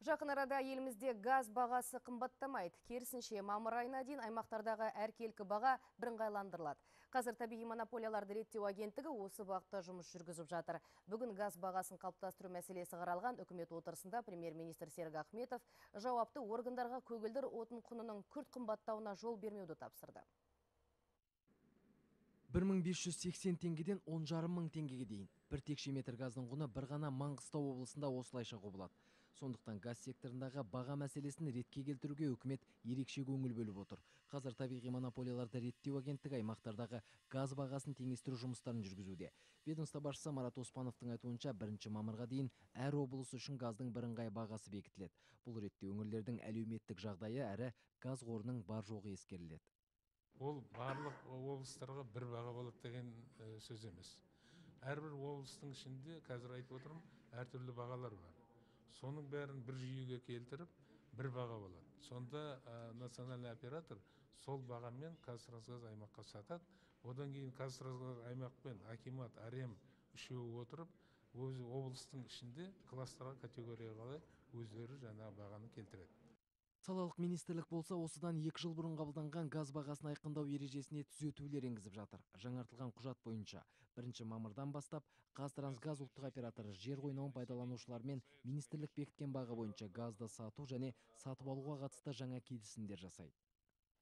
Жақын арада елімізде газ бағасы қымбаттамайды. Керісінше, мамыр айына дейін аймақтардағы әркелкі баға бірыңғайландырылады. Қазір табиғи монополияларды реттеу агенттігі осы бағытта жұмыс жүргізіп жатыр. Бүгін газ бағасын қалыптастыру мәселесі қаралған үкімет отырысында премьер-министр Серік Ахметов жауапты органдарға көгілдір отын құнының күрт қымбаттауына жол бермеуді тапсырды. 1580 теңгеден 10,5 мың теңгеге дейін. Бір текше метр газдың құны бір ғана Маңғыстау облысында осылайша құбылады. Сондықтан газ секторындағы баға мәселесін ретке келтіруге үкімет ерекше көңіл бөліп отыр. Қазір табиғи монополияларды реттеу агенттігі аймақтардағы газ бағасын теңестіру жұмыстарын жүргізуде. Ведомство басшысы Марат Оспановтың айтуынша, 1 мамырға дейін әр облыс үшін газдың бірыңғай бағасы бекітіледі. Бұл ретте өңірлердің әлеуметтік жағдайы әрі газ қорының бар жоғы ескеріледі. Ол барлық облыстарға бір баға болады деген сөз емес. Әрбір облыстың ішінде, қазір айтып отырмын, әртүрлі бағалар бар. Соның бәрін бір жүйеге келтіріп, бір баға болады. Сонда национальный оператор сол бағамен ҚазТрансГаз аймаққа сатады. Одан кейін ҚазТрансГаз аймақпен акимат, АРЕМ үшеуі отырып, өзі облыстың ішінде кластерға, категорияға қалай өздері жаңағы бағаны келтіреді. Салалық министрлік болса, осыдан 2 жыл бұрын қабылданған газ бағасын айқындау ережесіне түзетулер енгізіп жатыр. Жаңартылған құжат бойынша 1 мамырдан бастап ҚазТрансГаз ұлттық операторы жер қойнауын пайдаланушылармен министрлік бекіткен баға бойынша газды сату және сатып алуға қатысты жаңа келісімдер жасайды.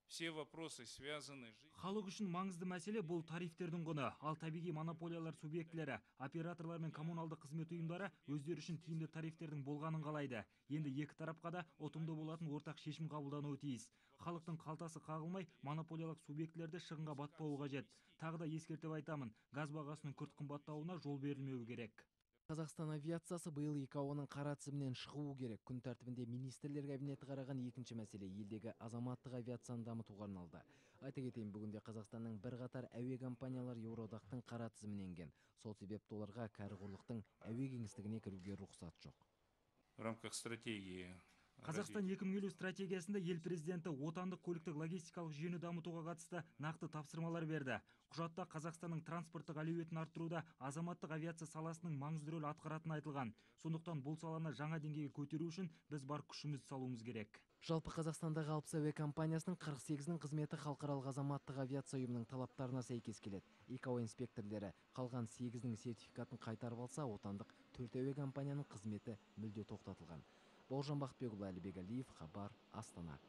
Все вопросы связаны. Халық үшін маңызды мәселе бұл тарифтердің құны. Ал табиғи монополиялар субъектілері, операторлар мен коммуналдық қызмет ұйымдары өздері үшін тиімді тарифтердің болғанын қалайды. Енді екі тарапқа да ұтымды болатын ортақ шешім қабылдануы тиіс. Халықтың қалтасы қағылмай, монополиялық субъектілерді шығынға батпауы қажет. Тағы да ескертіп айтамын, газ бағасының күрт қымбаттауына жол берілмеуі керек. Қазақстан авиациясы биыл ИКАО-ның қара тізімінен шығуы керек. Күн тәртібінде министрлер кабинеті қараған екінші мәселе елдегі азаматтық авиацияны дамытуға арналды. Айта кетейін, бүгінде Қазақстанның бірқатар әуе компаниялары Еуроодақтың қара тізіміне енген. Сол себепті оларға кәрі құрлықтың әуе кеңістігіне кіруге рұқсат жоқ. В рамках стратегии Қазақстан 2050 стратегиясында ел президенті отандық көліктік логистикалық жүйені дамытуға қатысты нақты тапсырмалар берді. Құжатта Қазақстанның транспорттық әлеуетін арттыруда азаматтық авиация саласының маңызды рөл атқаратыны айтылған. Сондықтан бұл саланы жаңа деңгейге көтеру үшін біз бар күшімізді салуымыз керек. Жалпы Қазақстандағы 60 әуе компаниясының 48-інің қызметі халықаралық азаматтық авиация ұйымының талаптарына сәйкес келеді. ИКАО инспекторлері қалған 8-інің сертификатын қайтарып алса, отандық 4 әуе компанияның қызметі мүлде тоқтатылған. Бауыржан Бақытбекұлы, Әлібек Әлиев, Хабар, Астана.